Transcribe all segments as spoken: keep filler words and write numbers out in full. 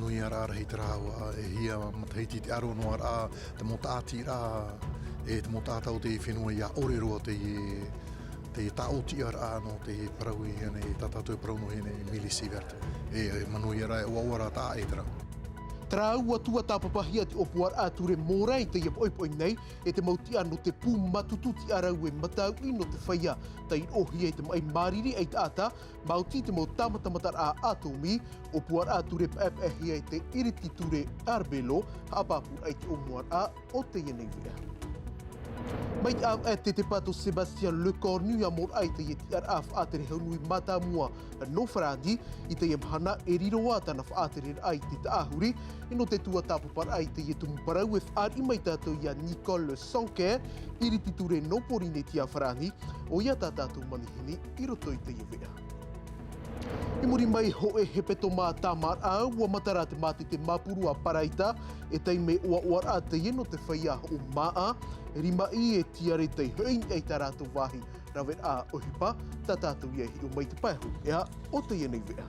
Nui rahi te rāua, e hia matahiti te aro noa rā, te mau tāʻatiraʻa, e te mau taʻata o te fenua ia ʻore roa te, te tāʻotiʻaraʻa nō te parau i hia nei, tā tātou e parau nō hia nei, Milice Verte. E, e manuia rā, e ʻoaʻoa rā taʻa e te rā. Terā ua tuatāpapahia te ʻōpuaraʻa ture mōrā i teie poʻipoʻi nei, e te mau tiʻa nō te pū matutu tiʻarau e matauʻi nō te feiā, tei roʻohia i te maʻi māriri ʻaitaʻata, maoti te mau tāmatamataraʻa ʻātōmī, ʻōpuaraʻa ture paʻepaʻehia e te iriti ture Arbelo, haʻapāpūraʻa i te ʻōmuaraʻa o teie nei veʻa. Mai te ʻāvaʻe te tepa tō Sébastien Lecornu ia mōraʻa i teie tiʻaraʻa faʻatere hau nui mātāmua nō Farāni, i teie mahana e riro ā tāna faʻatereraʻa i te taʻahuri, e nō te tuatāpaparaʻa i teie tumu parau e fāriʻi mai tātou ia Nicole Sanquer, iriti ture nō Pōrīnetia Farāni, ʻoia tā tātou manihini i roto i teie veʻa. I muri mai hōʻē hepetoma tāmāraʻa, ua mata rā te mātete māpuru a Paraita, e taime ʻoaʻoaraʻa teie nō te feiā hoʻo māʻa, rimaʻī e tiare tei hoʻi nei i tā rātou vāhi raveraʻa ʻohipa, tā tātou ia hiʻo mai te pae hōʻē o teie nei veʻa.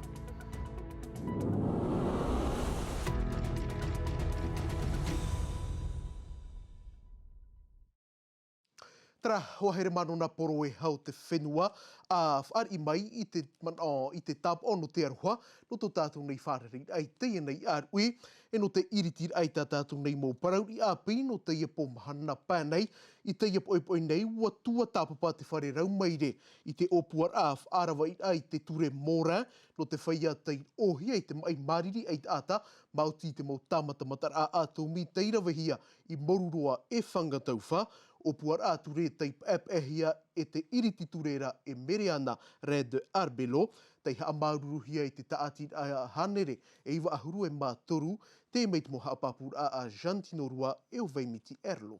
Terā hoa here mānona poro e hau te fenua, a fāriʻi mai i te manaʻo, i te tāpaʻo nō te aroha, nō tō tātou nei fārereiraʻa i teie nei ʻāruʻi, e nō te iritiraʻa i tā tātou nei mau parau ʻāpī nō teie pō mahana pae nei, i teie poʻipoʻi nei, ua tuatāpapa te fare raumaire i te ʻōpuaraʻa faʻaravaʻiraʻa i te ture Morin, nō te feiā tei roʻohia i te maʻi māriri ʻaitaʻata, maoti te mau tāmatamataraʻa ʻātōmī tei ravehia i Moruroa e Whangataufa, ʻōpuaraʻa ture tei paʻepaʻehia e te iriti ture ra e Mereana Reid Arbelo, tei haʻamāuruuruhia i te tāʻatiraʻa hānere e iva ʻahuru e mā toru, tei mai te mau haʻapāpūraʻa a Jean Tinorua e ʻo Vaimiti Erlo.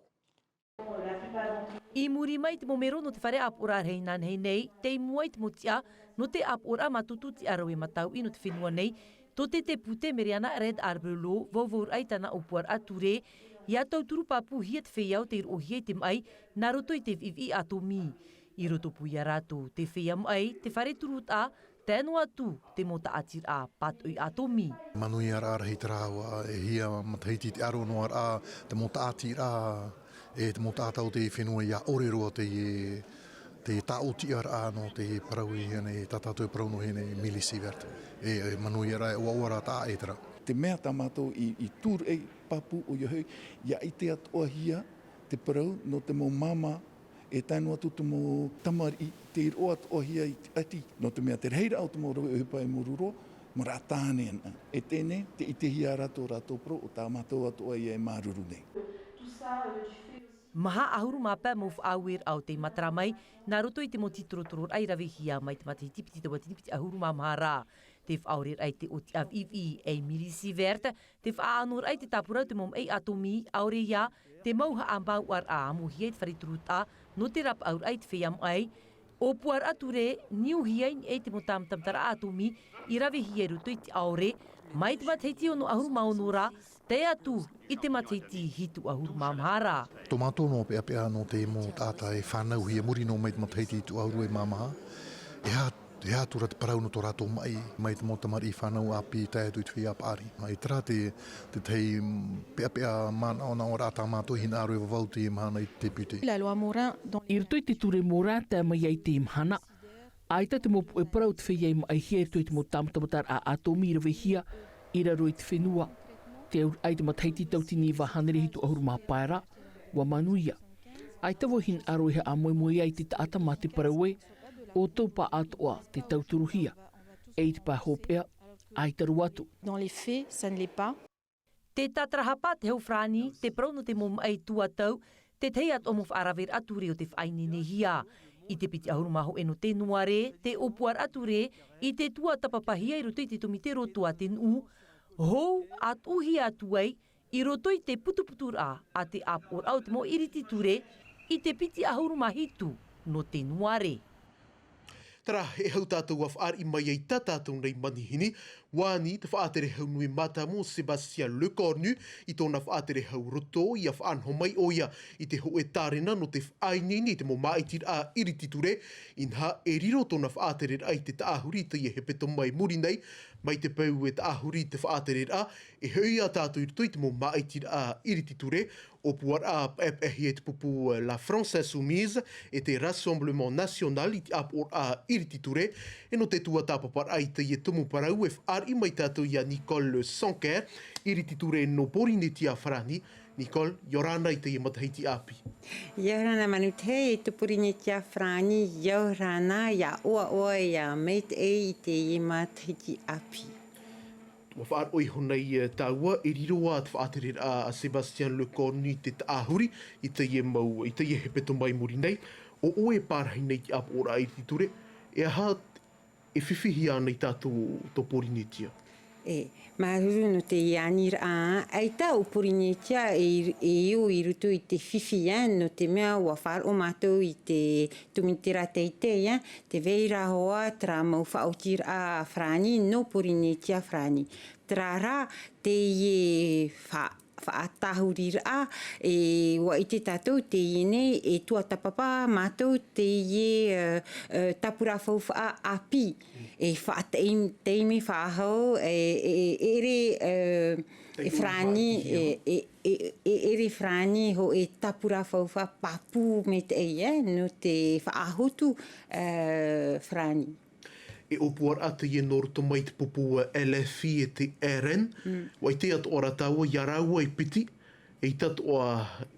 I muri mai te mau mero nō te fare ʻāpoʻoraʻa rahi nānahi nei, tei mua i te mau tiʻa nō te ʻāpoʻoraʻa mātutu tiʻarau e matauʻi nō te fenua nei, tō te tepute Mereana Reid Arbelo, vauvauraʻa i tāna ʻōpuaraʻa ture, ia tauturu pāpūhia te feiā tei roʻohia i te maʻi, nā roto i te viʻiviʻi ʻātōmī. I roto pū ia rātou, te feiā maʻi, te fare turutaʻa, tae noa atu te mau tāʻatiraʻa pātoʻi ʻātōmī. Manuia rā rahi te rāua, e hia matahiti te aro noa rā, te mau tāʻatiraʻa, e te mau taʻata o te fenua ia ʻore roa te, te tāʻotiʻaraʻa nō te parau i hia nei, tā tātou e parau nō hia nei, Milice Verte. E, e manuia rā, e ʻoaʻoa rā taʻa e te rā. Te mea tā mātou i, i tūraʻi pāpū ʻoia hoʻi, ia ʻite atoʻahia te parau nō te mau māmā, e tae noa atu te mau tamariʻi, tei roʻo atoʻahia i te ʻati, nō te mea te rahiraʻa o te mau rave ʻohipa i Moruroa, maraʻa tāne ana. E teie nei, tē ʻitehia ra tō rātou parau, ʻo tā mātou atoʻa ia e māuruuru nei. Maha ʻahuru mā pae mau faʻaueraʻa o tei matara mai, nā roto i te mau tītorotororaʻa i ravehia mai te matahiti piti tauatini piti ʻahuru mā maha ra. Te faʻaoreraʻa i te ʻōtiʻa viʻiviʻi ei Milice Verte, te faʻaʻanoraʻa i te tāpura o te mau maʻi ʻātōmī, ʻaore ia te mau haʻamāuʻaraʻa ʻamuhia i te fare turutaʻa nō te rapaʻauraʻa i te feiā maʻi, ʻōpuaraʻa ture, niuhia i niʻa i te mau tāmatamataraʻa ʻātōmī i ravehia i roto i te ʻaore, mai te matahiti ono ʻahuru mā ono ra, tae atu i te matahiti hitu ʻahuru mā maha ra. Tō mātou noa peʻapeʻa nō te mau taʻata e fānauhia muri noa mai te matahiti hitu ʻahuru e mā maha. E aha, e aha atu ra te parau nō tō rātou maʻi, mai te mau tamariʻi fānau ʻāpī tae atu i te feiā paʻari. Mai terā te, te tahi, mm, peʻapeʻa manaʻonaʻoraʻa tā mātou i hinaʻaro e vavau teie mahana i te pūtē. La loi Morin dans I roto i te ture Morin tae mai ai teie mahana, ʻaita te mau puʻe parau o te feiā i maʻihia i roto i te mau tāmatamataraʻa ʻātōmī i ravehia i raro i te fenua. Te auraʻa i te matahiti tauatini iva hānere hitu ʻahuru mā pae ra, ua manuia. ʻAita vau e hinaʻaro e haʻamoemoe ai i te taʻata mā te parau ē, ʻoutou paʻatoʻa tē tauturuhia. E i te pae hopeʻa, ʻaita roa atu. Dans les faits, ça ne l'est pas. Te tātarahapa te hau farāni, te parau nō te mau maʻi tuatau, te tahi atoʻa mau faʻaraveraʻa ture o te faʻaineinehia. I te piti ʻahuru mā hōʻē nō tenuare, te ʻōpuaraʻa ture, i te tuatāpapahia i roto i te tōmite roto a te nuʻu, hou, ʻa tuʻuhia atu ai, i roto i te putuputuraʻa a te ʻāpoʻoraʻa o te mau iriti ture, i te piti ʻahuru mā hitu nō tenuare. Tara, e hau tātou ʻa fāriʻi mai ai tā tātou nei manihini, ʻua ani te faʻatere hau nui mātāmua Sébastien Lecornu i tōna faʻatere hau roto, ʻia faʻanaho mai ʻoia i te hōʻē tārena nō te faʻaineine i te mau māʻitiraʻa iriti ture, inaha e riro tōna faʻatereraʻa i te taʻahuri i teie hepetoma i muri nei, mai te peu e taʻahuri te faʻatereraʻa, e hoʻi ā tātou i roto i te mau māʻitiraʻa iriti ture, ʻōpuaraʻa paʻepaʻehia e te pupu, eh, La France Insoumise, e te Rassemblement National i te ʻāpoʻoraʻa iriti ture, e nō te tuatāpaparaʻa i teie tumu parau e fāriʻi mai tātou iā Nicole Sanquer, iriti ture nō Pōrīnetia Farāni. Nicole, ʻia ora na i teie matahiti ʻāpī. ʻIa ora na Manutehe, e tō Pōrīnetia Farāni, ʻia ora na, ʻia ʻoaʻoa, ʻia maitaʻi i teie matahiti ʻāpī. ʻUa faʻaroʻo iho nei, eh, tāua, e riro ā te faʻatereraʻa a Sébastien Lecornu i te taʻahuri i teie mau, i teie hepetoma i muri nei, ʻo ʻoe e pārahi nei i te ʻāpoʻoraʻa iriti ture, e aha e fifi hia ana i tātou tō Pōrīnetia? E, māuruuru nō te aniraʻa, ʻaita ʻo Pōrīnetia e, e ō i roto i te fifi, ā, nō te mea ʻua faʻaroʻo mātou i te tōmitera teitei, ā, tē vai ra hoʻi terā mau faʻaotiraʻa farāni nō Pōrīnetia Farāni. Terā rā, teie fa-, faʻatahuriraʻa, e, ʻua ʻite tātou teie nei, e tuatāpapa mātou teie, e, e, tāpura faufaʻa ʻāpī. E faʻataim-, taime faʻahou, e, e, e ʻere, e, e farāni, e, e, e, e ʻere farāni hōʻē tāpura faufaʻa pāpū maitaʻi, e, nō te faʻahotu, e, farāni. E ʻōpuaraʻa teie nō roto mai te pupu, e, L F I e te R N. Mm. ʻUa ʻite atoʻa ra tāua, iā rāua e piti, eʻita atoʻa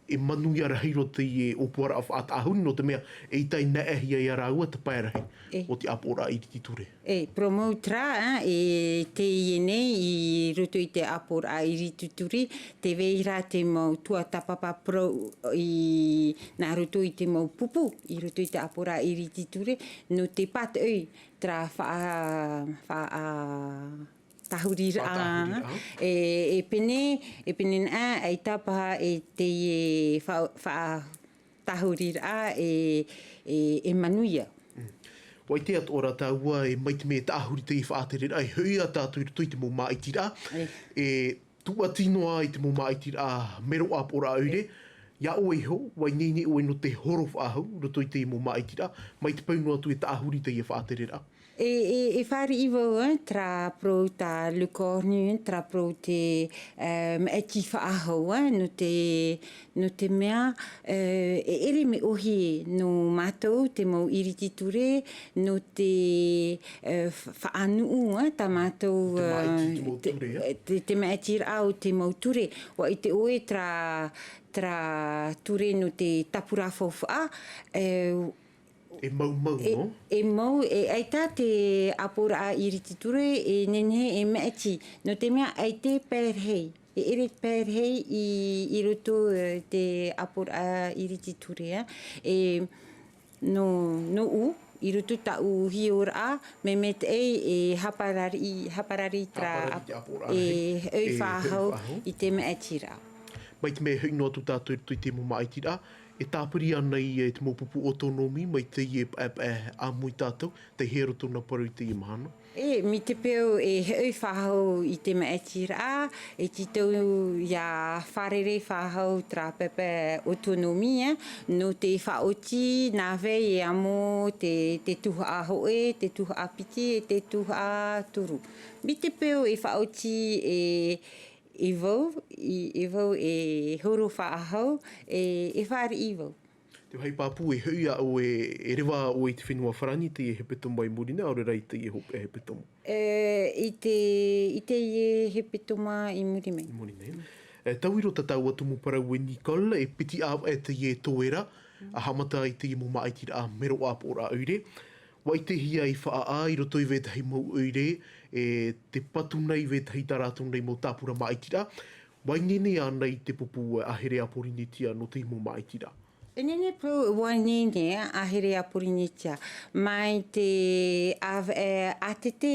e manuia rahi roa teie ʻōpuaraʻa faʻataʻahuri, nō te mea eʻita e naʻehia iā rāua te pae rahi o te ʻāpoʻoraʻa iriti ture. E, parau mau terā, ā, e teie nei i roto i te ʻāpoʻoraʻa iriti ture, tē vai ra te mau tuatāpapa parau i, nā roto i te mau pupu, i roto i te ʻāpoʻoraʻa iriti ture, nō te pātoʻi terā faʻa-, faʻatahuriraʻa. Faʻatahuriraʻa. E, e pene, e pene nā, ʻaita paha e teie fa-, faʻatahuriraʻa e, e, e manuia. Mm. ʻUa ʻite atoʻa ra tāua, e mai te mea e taʻahuri teie faʻatereraʻa, e hoʻi ā tātou i roto i te mau māʻitiraʻa. E. E, tūʻati noa i te mau māʻitiraʻa mero ʻāpoʻoraʻa ʻoire, iā ʻoe iho, ʻua ineine ʻoe nō te horo faʻahou, roto i teie mau māʻitiraʻa, mai te peu noa atu e taʻahuri teie faʻatereraʻa. E, e, e fāriʻi vau, ā, terā parau tā Lecornu, ā, terā parau te, e, maʻiti faʻahou, ā, nō te, nō te mea, e, e ʻere mea ʻōhie nō mātou te mau iriti ture, nō te, e, fa-, faʻanuʻu, ā, tā mātou, te maʻiti, e, te mau te, ture, ā? E, te, te maʻitiraʻa o te mau ture. ʻUa ʻite ʻoe terā, terā ture nō te tāpura faufaʻa, e, e maumau, e, nō? E mau, e ʻaita te ʻāpoʻoraʻa iriti ture, e nehenehe e maʻiti. Nō te mea ʻaita e pae rahi. E ʻere pae rahi i, i roto, e, te ʻāpoʻoraʻa iriti ture, ā. E, nō, nōʻu, i roto tāʻu hiʻoraʻa, mea maitaʻi e hāparari, hāparari terā, hāparari te ʻāpoʻoraʻa, e, e hoʻi, e hoʻi faʻahou, faʻahou i te maʻitiraʻa. Mai te mea e hoʻi noa atu tātou i roto i te mau māʻitiraʻa, e tāpiri ana ia e te mau pupu autonomie, mai teie paʻepaʻe ʻāmui tātou, tei hea roa tōna parau i teie mahana. E, mai te peu e hoʻi faʻahou i te maʻitiraʻa, e tītau ʻia fārerei faʻahou terā paʻepaʻe autonomie, nō te faʻaoti nā vai e amo te, te tuhaʻa hōʻē, te tuhaʻa piti, e te tuhaʻa toru. Mai te peu e faʻaoti e, e vau, i, e vau e horo faʻahou, e, e fāriʻi vau. Te vāhi pāpū, e hoʻi ā ʻoe, e reva ā ʻoe i te fenua Farāni i teie hepetoma i muri nei, ʻaore rā i teie hōpeʻa hepetoma? E, i te, i teie hepetoma i muri mai. I muri nei. E, taui roa tā tāua tumu parau e Nicole, e piti ʻāvaʻe teie e toe ra, ʻa haʻamata i teie mau māʻitiraʻa mero ʻāpoʻoraʻa ʻoire. ʻUa ʻitehia i Faʻaʻā i roto i vetahi mau ʻoire, e te patu nei vetahi tā rātou nei mau tāpura māʻitiraʻa. ʻUa ineine ānei te pupu ʻāhere a Pōrīnetia nō teie mau māʻitiraʻa? E nehenehe parau, ʻua ineine ʻāhere a Pōrīnetia. Mai te ʻāvaʻe ʻātete,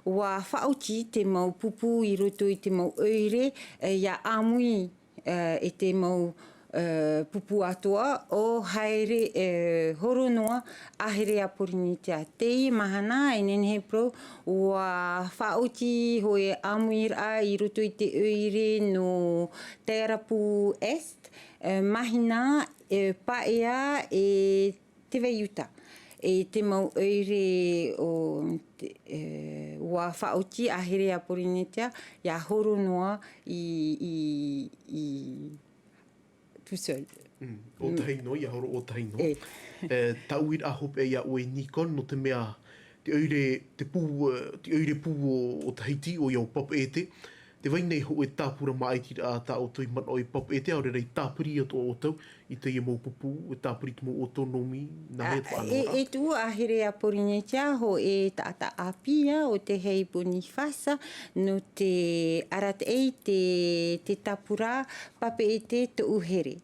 ʻua faʻaoti te mau pupu i roto i te mau ʻoire, e, ʻia ʻāmui, e, e te mau, Pupu atoʻa ʻo haere, horo noa ʻāhere a Pōrīnetia. Teie mahana e nehenehe parau ʻua faʻaoti hōʻē ʻāmuiraʻa i roto i te ʻoire nō Taiarapu Est, Mahina, Paea e Te Vai Uta. E te mau ʻoire ʻo te, ʻua faʻaoti ʻāhere a Pōrīnetia ʻia horo noa i, i, i tout seul. ʻOtahi noa, ʻia horo ʻotahi noa. E, taʻu ʻoiraʻa hopeʻa iā ʻoe Nicole, nō te mea te ʻoire, te pū, te ʻoire pū o, o Tahiti, ʻoia ʻo Papeʻete. Tē vai nei hōʻē tāpura māʻitiraʻa tā ʻoutou i manaʻo e Papeʻete, ʻaore rā i tāpiri atoʻa ʻoutou i teie mau pupu, e tāpiri te mau autonomie, nā hea te faʻanahoraʻa? E tuʻu ʻāhere a Pōrīnetia hōʻē taʻata ʻāpī ʻo Te Hei Boniface, nō te arataʻi te, te tāpura Papeʻete tōʻu here.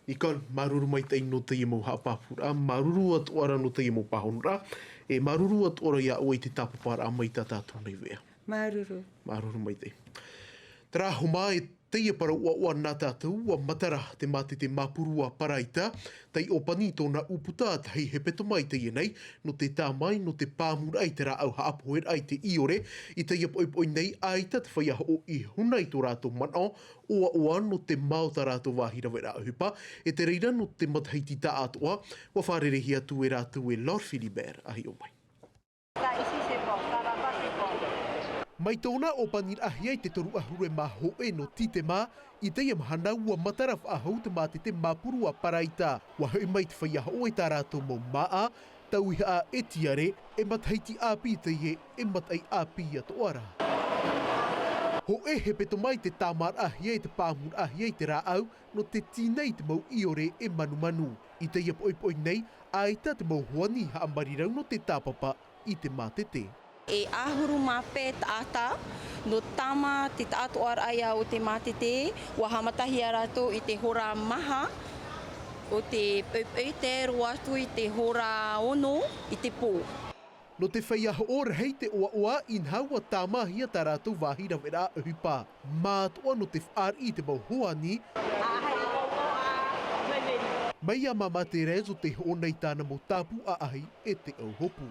Nicole, māuruuru maitaʻi nō teie mau haʻapāpūraʻa, māuruuru atoʻa ra nō teie mau pāhonoraʻa, e māuruuru atoʻa ra iā ʻoe i te tāpaparaʻa mai tā tātou nei veʻa. Māuruuru. Māuruuru maitaʻi. Terā hoʻi e teie parau ʻoaʻoa nā tātou, ʻua matara te mātete māpurua Paraita, tei ʻōpani i tōna ʻūputa tahi hepetoma i teie nei, nō te tāmā nō te pāmuraʻa i te rāʻau haʻapoheraʻa i te ʻiore, i teie poʻipoʻi nei, ʻaita te feiā hoʻo i huna i tō rātou manaʻo, ʻoaʻoa nō te mao tā rātou vāhi raveraʻa ʻohipa, e te reira nō te matahiti taʻatoʻa, ʻua fārereihia atu e rātou e Laure Philibert, ʻa hiʻo mai. Mai tōna ʻōpaniraʻahia i te toru ʻahuru e mā hōʻē nō Tītema, i teie mahana ʻua matara faʻahou te mātete māpurua Paraita. ʻUa hoʻi mai te feiā hoʻo e tā rātou mau māʻa, tauihaʻa e tiare, e matahiti ʻāpī teie, e mataʻi ʻāpī atoʻa ra. Hōʻē hepetoma i te tāmāraʻahia, i te pāmuraʻahia i te rāʻau, nō te tīnai i te mau ʻiore e manumanu. I teie poʻipoʻi nei, ʻaita te mau hoani haʻamarirau nō te tāpapa i te mātete. E ʻahuru mā pae taʻata, nō tāmā te taʻatoʻaraʻa ia o te mātete, ʻua haʻamatahia rātou i te hora maha, o te poʻipoʻi tae roa atu i te hora ono i te pō. Nō te feiā hoʻo rahi te ʻoaʻoa, inaha ʻua tāmāhia tā rātou vāhi raveraʻa ʻohipa. Mātoʻa nō te fāriʻi i te mau hoani. Mai iā Māmā Thérèse ʻo tē hoʻo nei tāna mau tāpū ʻāʻahi e te ʻauhopu.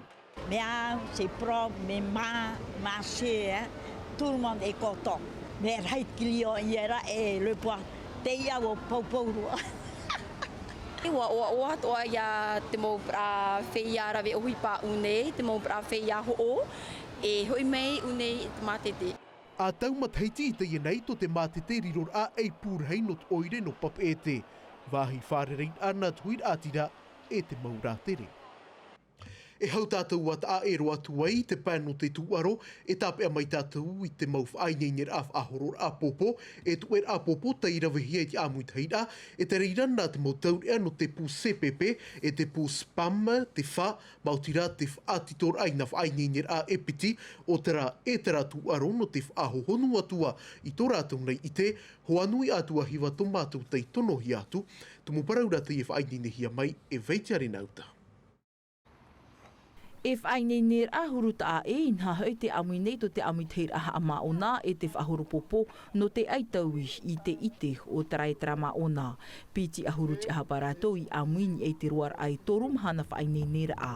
Mes, hein, c'est propre, mes mains, ma chair, hein, tout le monde est content. Mes rahi client ia ra e le poids, teie ʻua poupou roa. ʻUa ʻoaʻoa atoʻa ia te mau parau feiā rave ʻohipa ʻū nei, te mau parau feiā hoʻo, e hoʻi mai ʻū nei i te mātete. ʻA tau matahiti i teie nei tō te mātete riroraʻa ʻei pū rahi nō te ʻoire nō Papeʻete. Vāhi fārereiraʻa nā te huiraʻatira e te mau rātere. E hau tātou ʻua taʻa ʻē roa atu ai i te pae nō te tūʻaro, e tāpeʻa mai tātou i te mau faʻaineineraʻa faʻahororaʻa pōpō, e tuʻeraʻa pōpō tei ravehia i te ʻāmuitahiraʻa, e te reira nā te mau taureʻa nō te pū C P P, e te pū spam, te fā, maoti rā te faʻatitoraʻa i nā faʻaineineraʻa e piti, ʻo terā, e terā tūʻaro nō te faʻahohonu atu ā i tō rātou nei ʻite, hoa nui atu ā hiva tō mātou tei tonohia atu, tumu parau rā teie e faʻaineinehia mai e Vaitia Renauta. E faʻaineineraʻa huru taʻa ʻē, inaha hoʻi te ʻāmui nei tō te ʻāmuitahiraʻa haʻamāʻona e te faʻahoro pōpō nō te ʻaitaui i te ʻite o terā e terā māʻona. Piti ʻahuru tiʻahapa rātou i ʻāmui i niʻa i te roaraʻa e toru mahana faʻaineineraʻa.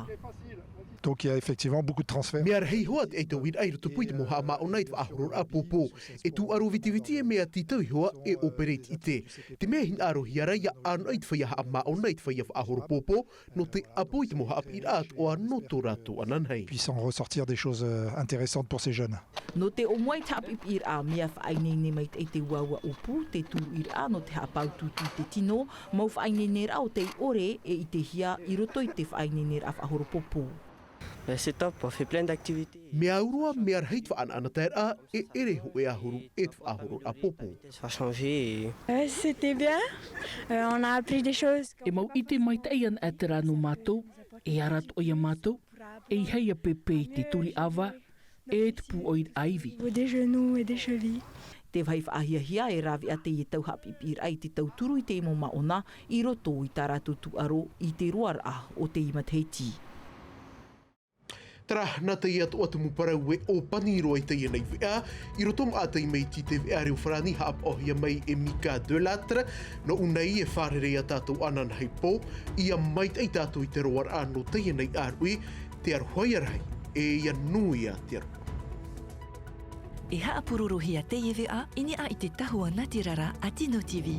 Donc, il y a effectivement beaucoup de transferts. Mea rahi ihoā te ʻaitauiraʻa i rotopū i te mau haʻamāʻona i te faʻahororaʻa pōpō. E tūʻaro vitiviti e mea tītau ihoā e ʻōpere i te ʻite. Te mea e hinaʻarohia ra ʻia ʻānoʻa i te feiā haʻamāʻona i te feiā faʻahoro pōpō, nō te ʻapo i te mau haʻapiʻiraʻa atoʻa nō tō rātou ananahi. Puissent ressortir des choses, euh, intéressantes pour ces jeunes. Nō te ʻōmua i te haʻapiʻipiʻiraʻa, mea faʻaineine maitaʻi te uaua ʻōpū, te tūruʻiraʻa nō te haʻapāutuutu i te tino, mau faʻaineineraʻa ʻo tei ʻore e ʻitehia i roto i te faʻaineineraʻa faʻahoro pōpō. Ben, c'est top, on fait plein d'activités. Mea au roa, mea rahi te faʻanaʻanataeraʻa, e ʻere hōʻē ʻahuru e te faʻahororaʻa pōpō. Ça change et Ouais, c'était bien. Euh, on a appris des choses. E mau ʻite maitaʻi anaʻe terā nō mātou, e ara atoʻa ia mātou, e ʻeiaha ia pēpē i te turi ʻava, e te pūʻoi ivi. Au niveau des genoux et des chevilles. Te vāhi faʻahiahia e rāveʻa teie tau haʻapiʻipiʻiraʻa i te tauturu i te mau māʻona i roto i tā rātou tūʻaro i te roaraʻa o teie matahiti. Tara, nā teie atoʻa tumu parau e ʻōpani roa i teie nei veʻa, i roto maʻa tei mai i te veʻa reo farāni haʻapaʻohia mai e Mika Delâtre, nō ʻō nei e fārerei ā tātou ananahi pō, ʻia maitaʻi tātou i te roaraʻa nō teie nei ʻāruʻi, te aroha ia rahi, e ʻia nui ā te aroha. E haʻapurorohia teie veʻa, i niʻa i te tahua nā te rara a Tino TV.